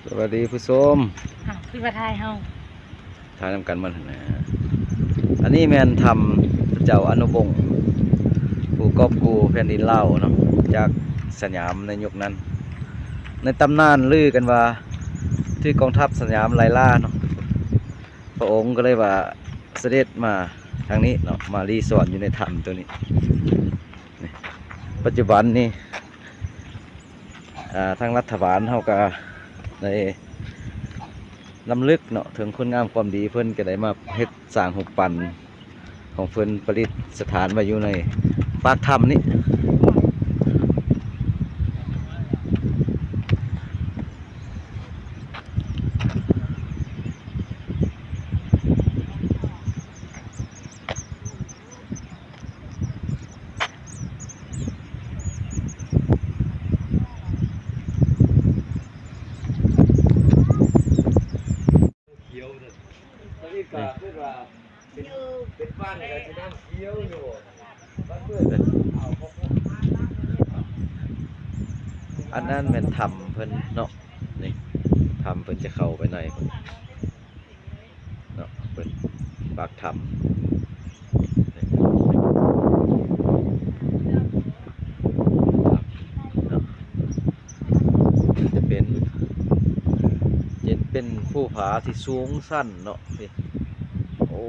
ສະບາຍດີຜູ້ຊົມ ອ້າວ ຄືວ່າຖ່າຍເຮົາ ຖ່າຍນຳກັນໝົດຫັ້ນນະ. ອັນນີ້ແມ່ນຖ້ຳພະເຈົ້າອະນຸວົງ ຜູ້ກອບກູ້ແຜ່ນດິນລາວເນາະ ຈາກສະຫຍາມໃນຍຸກນັ້ນ. ໃນຕຳນານລືກັນວ່າ ຖືກກອງທັບສະຫຍາມໄລ່ລ່າເນາະ ພະອົງກໍເລີຍວ່າສະເດັດມາທາງນີ້ເນາະ ມາລີ້ຊ່ອນຢູ່ໃນຖ້ຳໂຕນີ້. ປັດຈຸບັນນີ້ ອ່າ ທາງລັດຖະບານເຮົາກໍໄດ້ລຳລຶກເນາະ ເຖິງຄຸນງາມຄວາມດີ ເພິ່ນກໍໄດ້ມາເຮັດສ້າງຮູບປັ້ນຂອງເພິ່ນ ປະດິດສະຖານໄວ້ຢູ່ໃນປາກຖ້ຳນີ້. ອັນນັ້ນແມ່ນຖ້ຳເພິ່ນເນາະ ນີ້ຖ້ຳເພິ່ນຈະເຂົ້າໄປໃນພຸ້ນ ເນາະ ເພິ່ນປາກຖ້ຳ ເນາະ ຈະເປັນ ຈະເປັນພູຜາທີ່ສູງຊັນເນາະ ນີ້ ໂອ້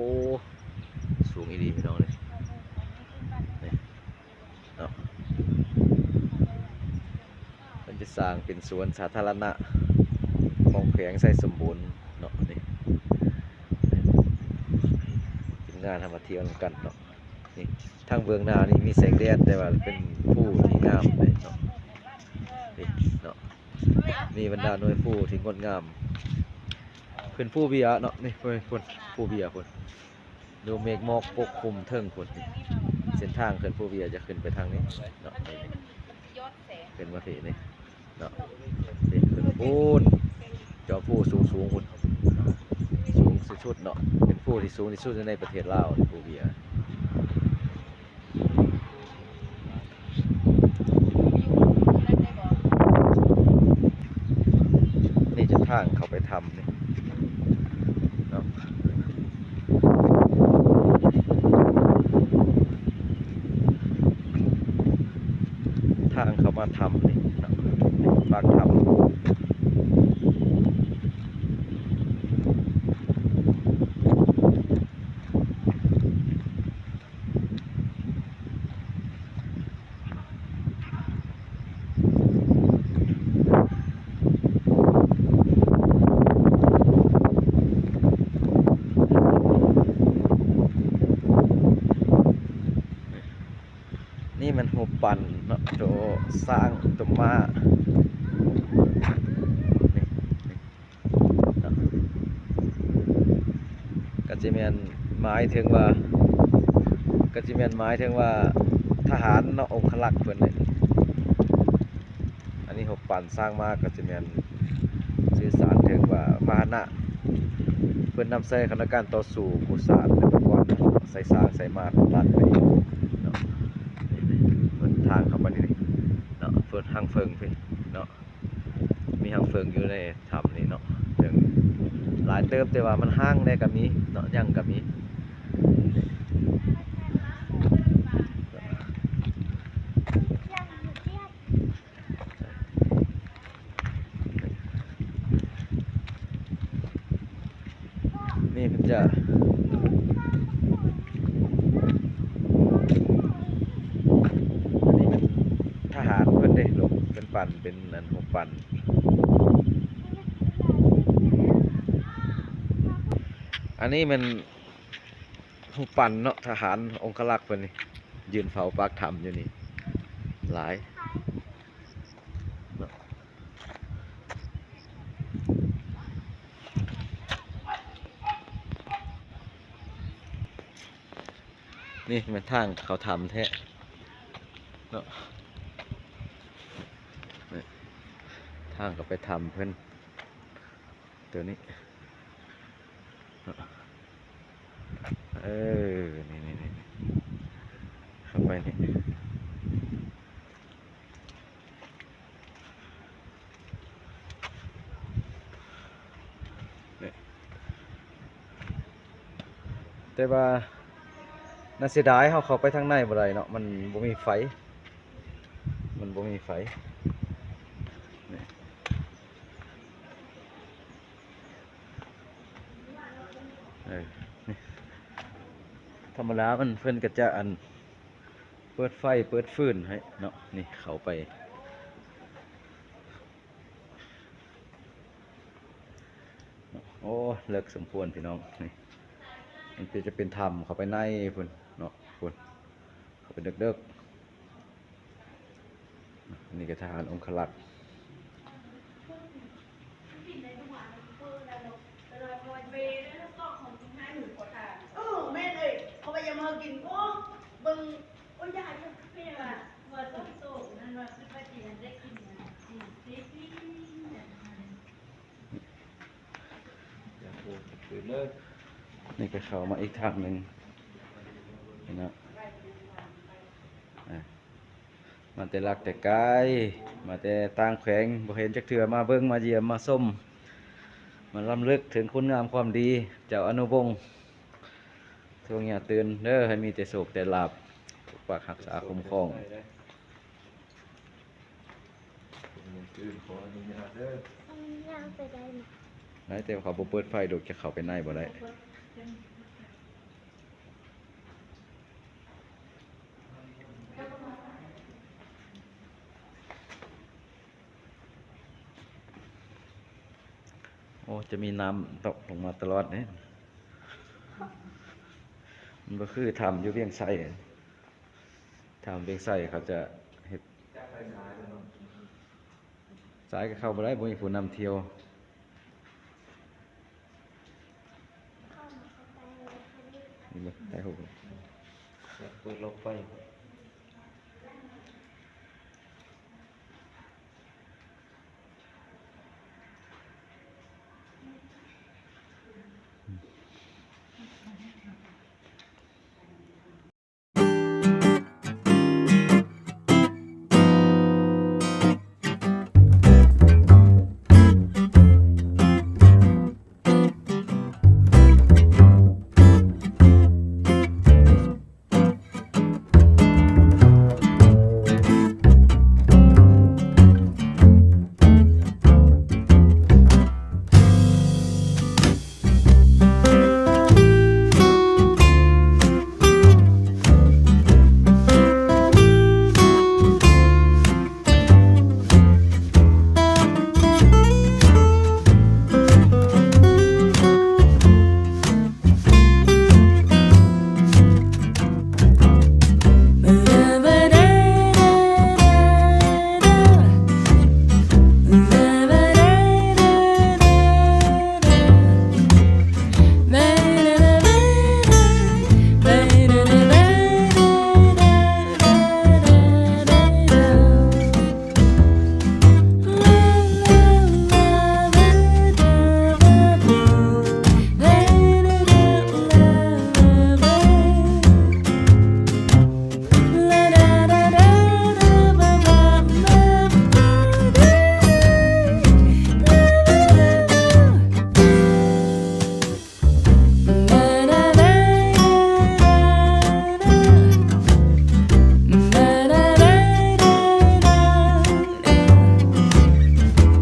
ສູງອີ່ຫຼີພີ່ນ້ອງເອີຍ ນີ້ ເນາະ ເພິ່ນຈະສ້າງເປັນສວນສາທາລະນະຂອງແຂວງໄຊສົມບູນເນາະ ນີ້ ທີມງານເຮົາມາທ່ຽວນຳກັນເນາະ ນີ້ ທາງເບື້ອງໜ້ານີ້ມີແສງແດດ ແຕ່ວ່າເປັນພູທີ່ງາມເດ້ເນາະ ນີ້ເນາະ ມີບັນດາໜ່ວຍພູທີ່ງົດງາມ ຂຶ້ນພູເບຍເນາະ ນີ້ ພຸ້ນ ພູເບຍພຸ້ນ ດູເມກໝອກປົກຄຸມເທິງພຸ້ນ ເສັ້ນທາງຂຶ້ນພູເບຍຈະຂຶ້ນໄປທາງນີ້ເນາະ ນີ້ ຂຶ້ນມາພີ້ນີ້ເນາະ ນີ້ຂຶ້ນພຸ້ນ ຈອມພູສູງໆພຸ້ນ ສູງທີ່ສຸດເນາະ ເປັນພູທີ່ສູງທີ່ສຸດຢູ່ໃນປະເທດລາວ ພູເບຍ. ນີ້ຈະທາງເຂົ້າໄປຖ້ຳນີ້ເນາະ ທາງເຂົ້າມາຖ້ຳນີ້ເນາະ ປາກຖ້ຳ. ນີ້ແມ່ນຮູບປັ້ນເນາະ ໂຕຊ້າງ ໂຕມ້າ ນີ້ ນີ້ ກໍຈະແມ່ນໝາຍເຖິງວ່າ ກໍຈະແມ່ນໝາຍເຖິງວ່າທະຫານເນາະ ອົງຄະລັກເພິ່ນນີ້ ອັນນີ້ຮູບປັ້ນສ້າງມາກໍຈະແມ່ນສື່ສານເຖິງວ່າພາຫະນະ ເພິ່ນນຳໃຊ້ໃນການຕໍ່ສູ້ກູ້ຊາດ ແລະ ປະກອນໃສ່ຊ້າງໃສ່ມ້າເປັນຫຼັກເນາະ ເພິ່ນທາງເຂົ້າໄປນີ້ເນາະ ເພິ່ນທາງເທິງພີ້ເນາະ. ມີຮັງເຜິງຢູ່ໃນຖ້ຳນີ້ເນາະ ເຖິງຫຼາຍເຕີບ ແຕ່ວ່າມັນຮ້າງແດ່ກໍມີເນາະ ຍັງກໍມີ ນີ້ເພິ່ນຈະ ອັນນີ້ແມ່ນທະຫານເພິ່ນເດ້ ເພິ່ນປັ້ນເປັນອັນຮູບປັ້ນ ອັນນີ້ແມ່ນຮູບປັ້ນເນາະ ທະຫານອົງຄະລັກເພິ່ນນີ້ ຢືນເຝົ້າປາກຖ້ຳຢູ່ນີ້ ຫຼາຍເນາະ. ນີ້ແມ່ນທາງເຂົ້າຖ້ຳແທ້ເນາະ ນີ້ ທາງເຂົ້າໄປຖ້ຳເພິ່ນ ໂຕນີ້ ເອີ ນີ້ໆໆ ເຂົ້າໄປນີ້. ນີ້ ແຕ່ວ່າໜ້າເສຍດາຍ ເຮົາເຂົ້າໄປທາງໃນບໍ່ໄດ້ເນາະ ມັນບໍ່ມີໄຟ ມັນບໍ່ມີໄຟ ນີ້ ເອີ ນີ້ ທຳມະດາມັນ ເພິ່ນກໍຈະ ອັນ ເປີດໄຟເປີດຟືນໃຫ້ເນາະ ນີ້ເຂົ້າໄປ ໂອ້ ເລິກສົມຄວນພີ່ນ້ອງ ນີ້ ມັນເປັນ ຈະເປັນຖ້ຳເຂົ້າໄປໃນພຸ້ນເນາະ ພຸ້ນ ເຂົ້າໄປເດິກໆ ນີ້ກໍທະຫານອົງຄະລັກ ເອີ ແມ່ນເອີຍ ເຂົາວ່າຢ່າມາກິນ ໂອ້ ເບິ່ງ ໂອ້ຍ ຢາກ ວ່າ ວ່າ ວ່າ ວ່າ ວ່າ ວ່າ ວ່າ ວ່າ ວ່າ ວ່າ ວ່າ ວ່າ ວ່າ ວ່າ ວ່າ ວ່າ ນີ້ກໍເຂົ້າມາອີກທາງໜຶ່ງເນາະ ອ່າ ມາແຕ່ລັກແຕ່ໄກ ມາແຕ່ຕ່າງແຂວງ ບໍ່ເຫັນຈັກເທື່ອ ມາເບິ່ງ ມາຢ້ຽມ ມາຊົມ ມາລຳລຶກເຖິງຄຸນງາມຄວາມດີ ເຈົ້າອະນຸວົງ ຊ່ວງຍາມຕື່ນເດີ ໃຫ້ມີແຕ່ໂຊກແຕ່ລາບ ປົກປັກຮັກສາຄຸ້ມຄອງ. ອື່ນຂໍອະນຸຍາດເດີ ຍ່າງໄປໄດ້ບໍ່? ໄດ້ ແຕ່ວ່າເຂົາບໍ່ເປີດໄຟດອກ ຈະເຂົ້າໄປໃນບໍ່ໄດ້. ໂອ້ ຈະມີນ້ຳຕົກລົງມາຕະຫຼອດເດ້ ມັນບໍ່ຄືຖ້ຳຢູ່ວຽງໄຊ ຖ້ຳວຽງໄຊເຂົາຈະເຮັດ ສາຍກໍເຂົ້າບໍ່ໄດ້ ບໍ່ມີຜູ້ນຳທ່ຽວ ນີ້ບໍ່ ຖ່າຍຮູບ ເປີດລັອກໄຟ.